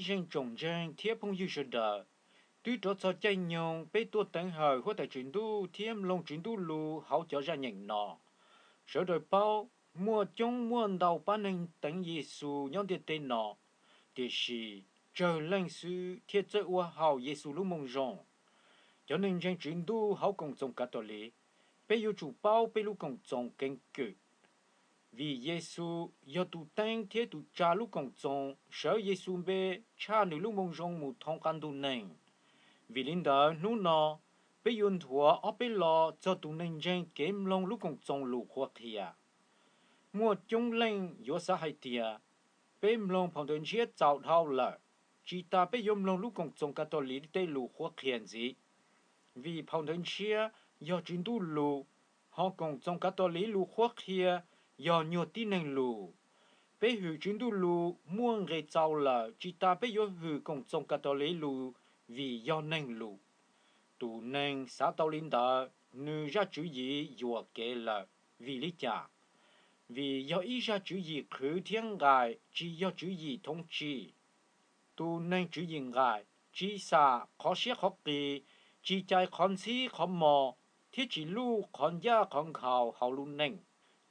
Ntseeg tsoom ntseeg thiab phooj ywg sawv daws, twb rov txog caij nyoog peb tuaj teev hawm Huab Tais Tswv Ntuj thiab mloog Tswv Ntuj lus hauv cov zaj nyeem no. Sawv daws paub, muaj coob muaj ntau pab neeg teev Yexus nyob ntiaj teb no, tiam sis tsawg leej xwb thiaj txawj ua haum Yexus lub Moo Zoo. Cov neeg ntseeg Tswv Ntuj hauv Koom Txoos Kav Tos Liv, peb yuav tsum paub peb lub Koom Txoos keeb kwm. Vim Yexus yog tus teeb thiab tus tsa lub Koom Txoos, sawv Yexus npe tshaj Nws lub Moo Zoo mus thoob qab ntuj neeg. Vim li ntawd hnub no, peb yuav nthuav ob peb lo txog tus neeg ntseeg kev mloog lub Koom Txoos lus qhuab qhia. Muaj coob leej yuav xav hais tias, peb mloog Phau Ntawv Ntshiab txaus dhau lawm, tsis tas peb yuav mloog lub Koom Txoos Kav Tos Liv tej lus qhuab qhia ntxiv. Vim Phau Ntawv Ntshiab yog Tswv Ntuj lus, ho Koom Txoos Kav Tos Liv lus qhuab qhia yog nyuag tib neeg lus. Peb hwm Tswv Ntuj lus muaj nqis txaus lawm, tsis tas peb yuav hwm Koom Txoos Kav Tos Liv lus vim yog neeg lus. Tus neeg xav tau li ntawd, nws zaj tswv yim yuam kev lawm. Vim li cas? Vim yog ib zaj tswv yim qhwv thiab nqaim, tsis yog tswv yim thoob tsig. Tus neeg tswv yim nqaim tsis xam qhov siab qhov qis, tsis cais qhov ntxhib qhov mos, thiab tsis luj qhov ncaj qhov nkhaus hauv lub neej.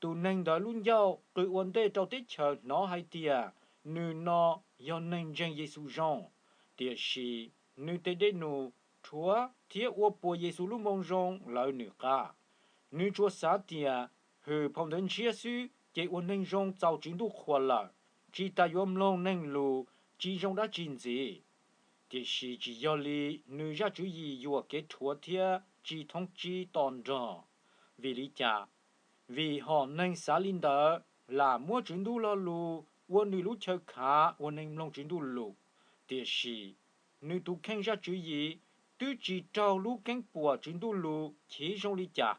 Tus neeg ntawd lub ncauj qw ua ntej rau teb chaws hnov hais tias nws no yog neeg ntseeg Yexus zoo, tiam sis nws tes dej num rhuav thiab ua puas Yexus lub Moo Zoo lawv nws qab. Nws tsuas xav tias hwm Phau Ntawv Ntshiab xwb ces ua neeg zoo txaus Tswv Ntuj qhuas lawm, tsis tas yuav mloog neeg lus tsis zoo dab tsi ntxiv. Tiam sis tsis yog li, nws zaj tswv yim yuam kev rhuav thiab tsis thoob tsib to nrog. Vim li cas? Vim hom neeg xav li ntawd lam muab Tswv Ntuj lo lus ua nws lub chaw khav ua neeg mloog Tswv Ntuj lus, tiam sis nws tus kheej zaj tswv yim twb tsis raug lub keeb puam Tswv Ntuj lus chiv zoo li cas.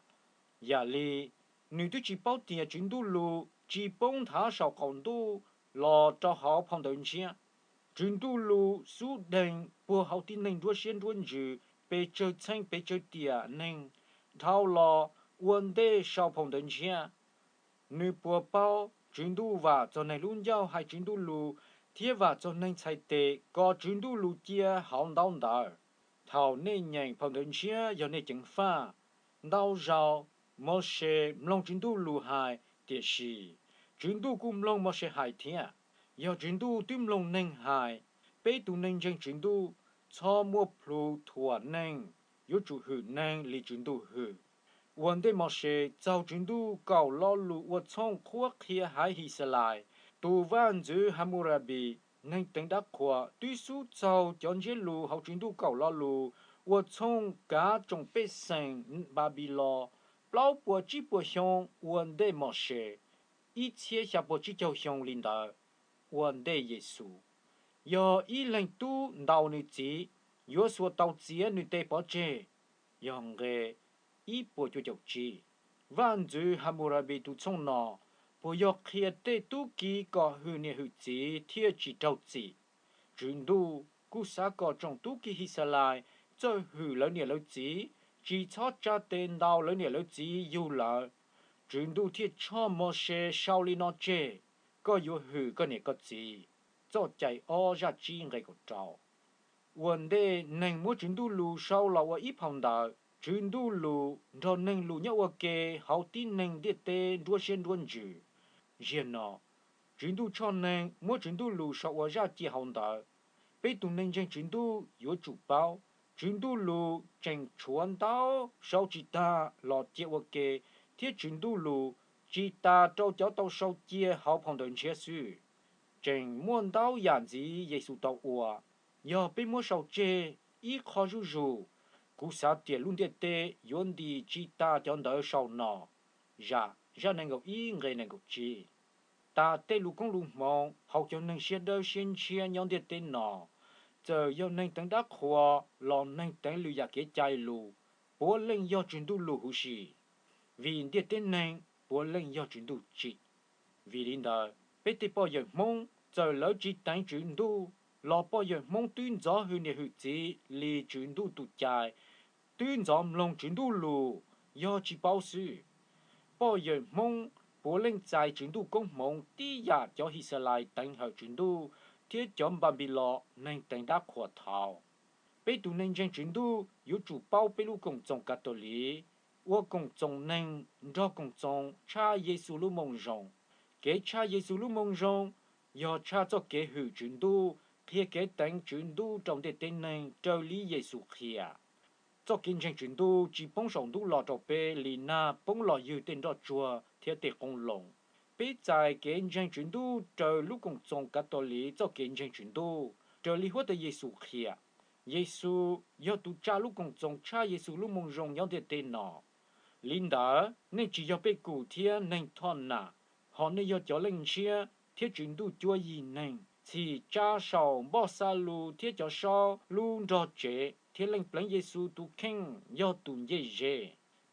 Yam li, nws twb tsis paub tias Tswv Ntuj lus tsis poob nthav saum qaum ntuj los rau hauv Phau Ntawv Ntshiab. Tswv Ntuj lus xub deeg puag hauv tib neeg nruab siab nruab ntsws pes tsawg txheej pes tsawg tiam neeg dhau los ua ntej sau Phau Ntawv Ntshiab. Nws puas paub Tswv Ntuj vam txog neeg lub ncauj hais Tswv Ntuj lus thiab vam txog neeg txhais tes kom Tswv Ntuj lus cia hauv ntaub ntawv? Thaum nej nyeem Phau Ntawv Ntshiab yog nej ceev faj. Ntau zaus, Mauxes mloog Tswv Ntuj lus hais, tiam sis Tswv Ntuj kuj mloog Mauxes hais thiab. Yog Tswv Ntuj twb mloog neeg hais, peb tus neeg ntseeg Tswv Ntuj txhob muaj plhus thuam neeg, yuav tsum hwm neeg li Tswv Ntuj hwm. Ua ntej Mauxes txaug Tswv Ntuj kaum lo lus ua txhooj qhuab qhia haiv His Xas Lais, tus vaj ntxwv Has Mus Ras Npis, neeg teev dab qhuas, twb xub txaug cov ntsiab lus hauv Tswv Ntuj kaum lo lus ua txhooj kav tsoom pej xeem Npas Npis Los plaub puas tsib puas xyoo ua ntej Mauxes, ib txhiab xya puas tsib caug xyoo li ntawd ua ntej Yexus. Yog ib leeg tub ntaus nws txiv, yuav xuas taus txiav nws tes pov tseg, yog nqe ib puas cuaj caum tsib. Vaj ntxwv Has Mus Ras Npis tus txhooj no puas yog qhia tej tub ki kom hwm niam hwm txiv thiaj tsis raug txim? Tswv Ntuj kuj xav kom tsoom tub ki His Xas Lais txawj hwm lawv niam lawv txiv, tsis txhob tsa tes ntaus lawv niam lawv txiv yug lawv. Tswv Ntuj thiaj tshoj Mauxes sau li no tseg: Koj yuav hwm koj niam koj txiv. Txoj Cai Ob zaj tsib nqe kaum rau. Ua ntej neeg muab Tswv Ntuj lus sau los ua ib phau ntawv, Tswv Ntuj lus nrog neeg lus nyob ua ke hauv tib neeg ntiaj teb nruab siab nruab ntsws. Ziag no, Tswv Ntuj tshoj neeg muab Tswv Ntuj lus sau ua zaj cia hauv ntawv. Peb tus neeg ntseeg Tswv Ntuj yuav tsum paub, Tswv Ntuj lus tseem tshuav ntau sau tsis tag los cia ua ke, thiab Tswv Ntuj lus tsis tas rau cov tau sau cia hauv Phau Ntawv Ntshiab xwb. Tseem muaj ntau yam ntxiv Yexus tau ua, yog peb muab sau tseg ib qho zuj zus, kuv xav tias lub ntiaj teb yuav ntis tsis tas cov ntawv sau no. Zam zaj nees nkaum ib nqe nees nkaum tsib. Tas tej lus koob lus hmoov hauv cov neeg siab dawb siab ntshiab nyob ntiaj teb no, txawm yog neeg teev dab qhuas los neeg teev lwm yam kev cai lus, puav leej yog Tswv Ntuj lus huv si, vim ntiaj teb neeg puav leej yog Tswv Ntuj tsim. Vim li ntawd, peb tej poj yawm Hmoob txawm lawv tsis teev Tswv Ntuj, los poj yawm Hmoob twb ntxov hwm niam hwm txiv li Tswv Ntuj tus cai, twb ntxov mloog Tswv Ntuj lus, yog tsis paub xwb. Poj yawm Hmoob puav leej txais Tswv Ntuj koob hmoov tib yam cov His Xas Lais teev hawm Tswv Ntuj, thiab cov Npanpilos neeg teev dab qhuas thaud. Peb tus neeg ntseeg Tswv Ntuj yuav tsum paub peb lub Koom Txoos Kav Tos Liv ua koom txoos neeg nrog Koom Txoos tshaj Yexus lub Moo Zoo. Kev tshaj Yexus lub Moo Zoo yog tshaj txoj kev hwm Tswv Ntuj, qhia kev teev Tswv Ntuj rau ntiaj teb neeg raws li Yexus qhia. Txoj kev ntseeg Tswv Ntuj tsis poob saum ntuj los rau peb li nag poob los ywg tej nroj tsuag thiab tej qoob loo. Peb txais kev ntseeg Tswv Ntuj raws lub Koom Txoos Kav Tos Liv txoj kev ntseeg Tswv Ntuj raws li Huab Tais Yexus qhia. Yexus yog tus tsa lub Koom Txoos tshaj Yexus lub Moo Zoo nyob ntiaj teb no. Li ntawd, nej tsis yog pej kum thiab neeg thoj nam, hos nej yog cov Leej Ntshiab thiab Tswv Ntuj cuab yig neeg, txhim tsa saum npoj xa lus thiab cov saub lub nrog tsev, thiab Leej Pleev Yexus tus kheej yog tus ncej ze.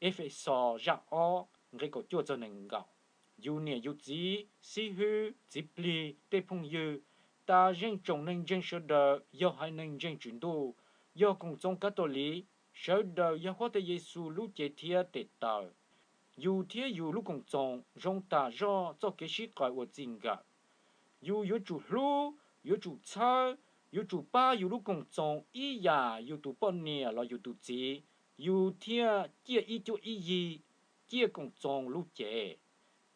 Efexos zaj ob nqe kaum cuaj txog nees nkaum. Yus niam yus txiv, xib hwb, txiv plig, tej phooj ywg, tas zeej tsoom neeg ntseeg sawv daws yog haiv neeg ntseeg Tswv Ntuj, yog Koom Txoos Kav Tos Liv, sawv daws yog Huab Tais Yexus lub cev thiab tes taw. Yus thiab yus lub Koom Txoos zoo tam zoj txoj kev sib qawm uas txij nkawm. Yus yuav tsum hlub, yuav tsum txhawb, yuav tsum pab yus lub Koom Txoos ib yam yus tus poj niam los yus tus txiv, yus thiaj ciaj ib cuab ib yig, ciaj Koom Txoos lub cev.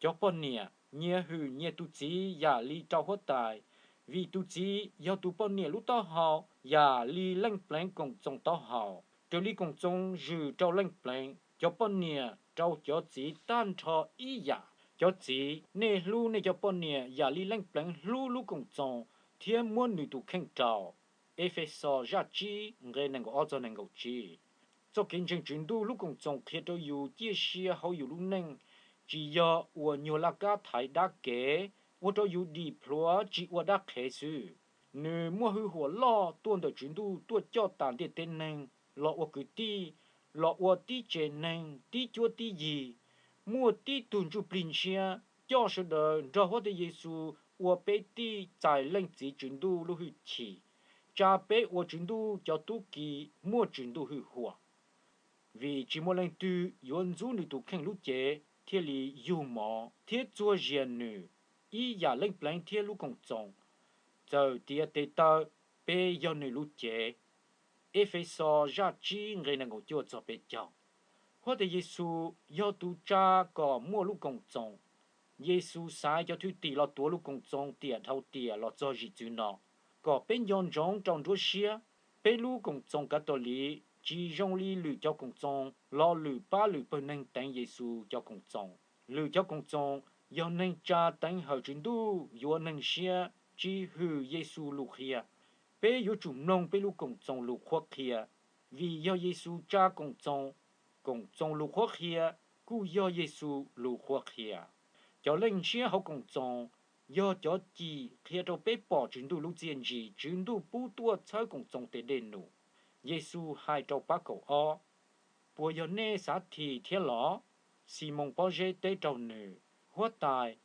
Cov poj niam, nyias hwm nyias tus txiv yam li rau Huab Tais, vim tus txiv yog tus poj niam lub taub hau, yam li Leej Pleev Koom Txoos taub hau. Raws li Koom Txoos zwm rau Leej Pleev, cov poj niam rau cov txiv tag nrho ib yam. Cov txiv, nej hlub nej cov poj niam yam li Leej Pleev hlub lub Koom Txoos thiab muab nws tus kheej rau. Efexos zaj tsib nqe nees nkaum ob txog nees nkaum tsib. Txoj kev ntseeg Tswv Ntuj lub Koom Txoos qhia rau yus ciaj sia hauv yus lub neej, tsis yog uas nyuag laj kab thaiv dab kev, ua rau yus dim plhuav tsis ua dab qhev xwb. Nws muaj hwj huam loj tuaj ntawm Tswv Ntuj tuaj coj tas ntiaj teb neeg los ua kwv tij, los ua tib tsev neeg tib cuab tib yig. Muaj tib tug Ntsuj Plig Ntshiab coj sawv daws nrog Huab Tais Yexus ua peb tij txais Leej Txiv Tswv Ntuj lub hwj chim, tsa peb ua Tswv Ntuj cov tub ki muaj Tswv Ntuj hwj huam. Vim tsis muaj leej twg yuav ntxub nws tus kheej lub cev thiaj li yug mov thiab txuag zias nws, ib yam Leej Pleev thiab lub Koom Txoos, txawm tias tes taw, peb yog nws lub cev. Efexos zaj tsib nqe nees nkaum cuaj txog peb caug. Huab Tais Yexus yog tus tsa kom muaj lub Koom Txoos. Yexus xaiv cov thwj tim los tuav lub Koom Txoos tiam dhau tiam los txog zim txwv no, kom peb nco ntsoov rau nruab siab. Peb lub Koom Txoos Kav Tos Liv tsis zoo li lwm cov Koom Txoos los lwm pab lwm pawg neeg teev Yexus cov Koom Txoos. Lwm cov Koom Txoos yog neeg tsa teev hawm Tswv Ntuj yuav neeg siab, tsis hwm Yexus lus qhia. Peb yuav tsum mloog peb lub Koom Txoos lus qhuab qhia, vim yog Yexus tsa Koom Txoos. Koom Txoos lus qhuab qhia kuj yog Yexus lus qhuab qhia. Cov Leej Ntshiab hauv Koom Txoos yog cov cim qhia rau peb pom Tswv Ntuj lub txiaj ntsim Tswv Ntuj pub tuaj txhawb Koom Txoos tes dej num. Yexus hais rau pab kaum ob, Puas yog nej xav thim thiab los? Ximoos Pob Zeb teb rau nws, Huab Tais,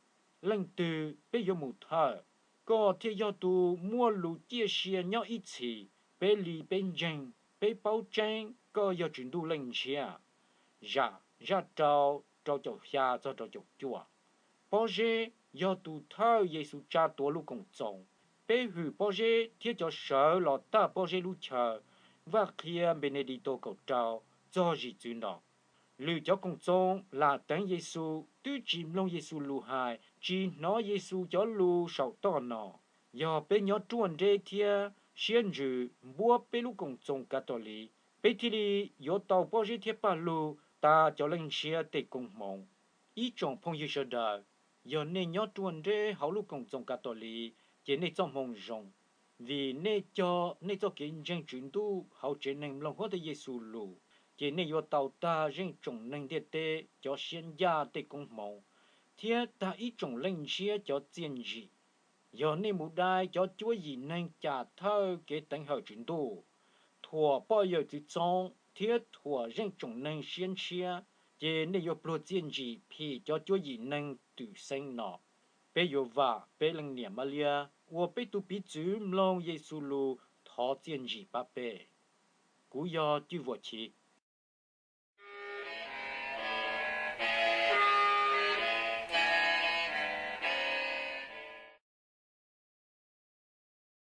leej twg peb yuav mus thawj? Koj thiaj yog tus muaj lus ciaj sia nyob ib txhis. Peb li peb ntseeg, peb paub tseeb koj yog Tswv Ntuj Leej Ntshiab. Zam zaj rau, rau caum xya txog rau caum cuaj. Pob Zeb yog tus thawj Yexus tsa tuav lub Koom Txoos. Peb hwm Pob Zeb thiab cov sawv los tag Pob Zeb lub chaw, Vaj Qhia Npes-nes-dis-tos kaum rau, txog zim txwv no. Lwm cov Koom Txoos lam teev Yexus twb tsis mloog Yexus lus hais, tsis hnov Yexus cov lus saum toj no. Yog peb nyob ruaj nreb thiab siab ntsws npuab peb lub Koom Txoos Kav Tos Liv, peb thiaj li yuav tau Pob Zeb thiab Paj Lug tas cov Leej Ntshiab tej koob hmoov. Ib tsoom phooj ywg sawv daws, yog nej nyob ruaj nreb hauv lub Koom Txoos Kav Tos Liv ces nej txoj hmoo zoo, vim nej cog nej txoj kev ntseeg Tswv Ntuj hauv tsev neeg mloog Huab Tais Yexus lus, ces nej yuav tau tag zeej tsoom neeg ntiaj teb cov siab ncaj tej koob hmoov, thiab tag ib tsoom Leej Ntshiab cov txiaj ntsim. Yog nej mus dai cov cuab yim neeg cam thawj kev teev hawm Tswv Ntuj, thuam poj yawm txwv txoob thiab thuam zeej tsoom neeg siab ntshiab, ces nej yuav pluag txiaj ntsim phim cov cuab yim neeg twm xeeb no. Peb yuav vam peb leej niam Mab Liab ua peb tus piv txwv mloog Yexus lus thov txiaj ntsim pab peb. Kuv yog Cwj Vuas Chiv.